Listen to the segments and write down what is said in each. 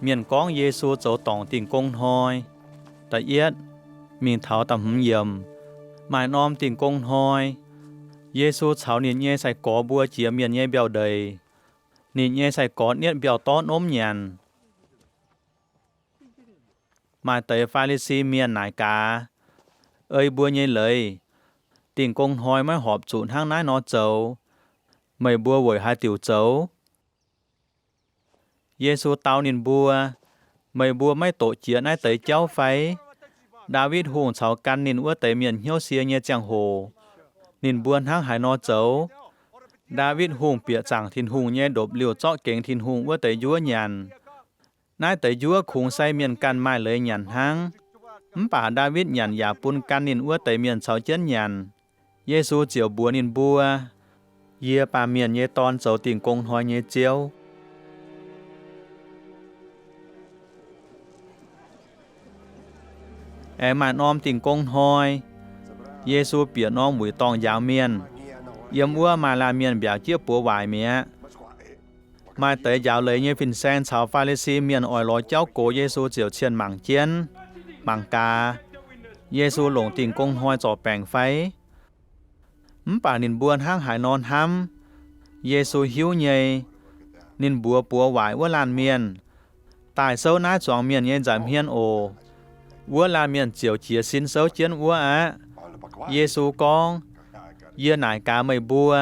Mienh gorngv Yesu zoux dorngc Dingh Gong Hnoi. Da'yietv, mingh taux da'hmz yiemc. Maaih norm Dingh Gong Hnoi, Yesu caux ninh nyei sai-gorx mbuo jiex mienh nyei mbiauh ndeic. Ninh nyei sai-gorx nietv mbiauh dorv nomv nyanc. Maaih deix Faa^li^si Mienh naaic gaax, Ei mbuo nyei leiz, Dingh Gong Hnoi maiv horpc zuqc hnangv naaiv nor zoux. Meih mbuo weic haaix diuc zoux? Yesu dau ninh mbuo, Meih mbuo maiv doqc jiex naaiv deix jauv fai? Ndaawitv Hungh caux gan ninh wuov deix mienh hnyouv sie nyei ziangh hoc, ninh mbuo hnangv haaix nor zoux? Ndaawitv Hungh bieqc zaangc Tin-Hungh nyei ndopv-liuh zorqv gengx Tin-Hungh wuov deix njuov nyanc. Naaiv deix njuov kungx sai mienh ganh maaih leiz nyanc hnangv. Mv baac Ndaawitv nyanc yaac bun gan ninh wuov deix mienh caux jienv nyanc. Yesu ziouc mbuox ninh mbuo, Yie, Baamh Mienh nyei Dorn, zoux Dingh Gong Hnoi nyei Ziouv. Aengx maaih norm Dingh Gong Hnoi, Yesu bieqc norm wuic dorngh njaaux mienh. Yiem wuov maaih laanh mienh mbiaauc jieqv buoz waaic mi'aqv. Maaih deix njaaux leiz nyei fin-saeng caux Faa^li^si Mienh oix lorz jauv gox Yesu ziouc cienh mangc jienv, mangc gaax, Yesu longc Dingh Gong Hnoi zorc baengc fai. Mv baac ninh mbuo hnangv haaix nor hnamv, Yesu hiuv nyei. Ninh mbuox buoz waaic wuov laanh mienh, Daaih souv naaiv zuangx mienh nyei nza'hmien oc. Wuov laanh mienh ziouc jiez sin souv jienv wuov aqv. Yesu gorngv, Yie naaic gaax meih mbuo,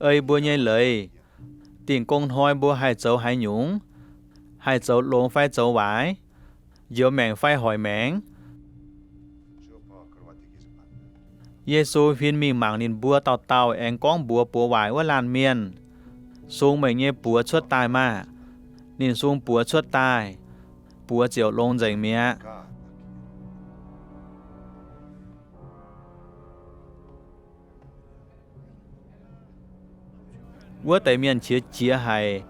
ei mbuo nyei leiz, Dingh Gong Hnoi mbuo haih zoux haaix nyungc? Haih zoux longx fai zoux waaic? Njoux maengc fai hoic maengc? Yesu huin mingh mangc ninh mbuo dauh dauh aengx gorngv mbuox buoz waaic wuov laanh mienh, Sung meih nyei buoz cuotv daaih maah! Ninh sung buoz cuotv daaih, buoz ziouc longx nzengc mi'aqv. Wuov deix mienh qiex jiez haic.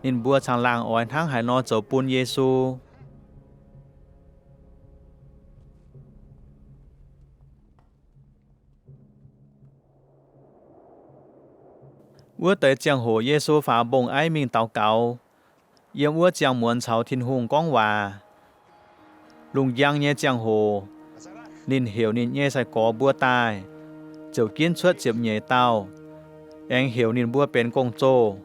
Ninh mbuo caangh laangh oix hnangv haaix nor zoux bun Yesu. Wuov deix ziangh hoc Yesu faaux mbong-aiv mingh daux gaux. Yiem wuov ziangh muonz caux Tin-Hungh gorngv waac. Lungh njang nyei ziangh hoc, ninh heuc ninh nyei sai-gorx mbuo daaih, ziouc ginv cuotv ziepc nyeic dauh, aengx heuc ninh mbuo benx gong-zoh.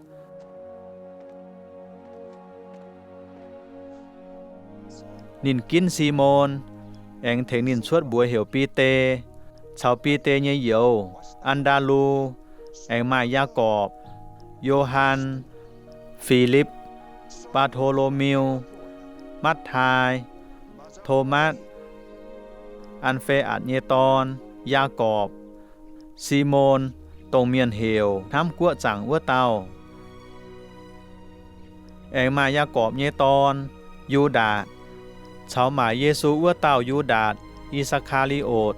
Ninh ginv Simon, aengx tengx ninh cuotv mbuox heuc Bide, caux Bide nyei youz, An^ndaa^lu, aengx maaih Yaagorpc, Yo^han, Filipv, Baatho^lo^miu, Matv^tai, Tomatv, An^fe^atc nyei dorn, Yaagorpc, Simon, dongh mienh heuc Hnamv Guoqv Zaangc wuov dauh, aengx maaih Yaagorpc nyei dorn, Yu^ndaatc, caux maaic Yesu wuov dauh Yu^ndaatc, I^saa^kaa^li^otc.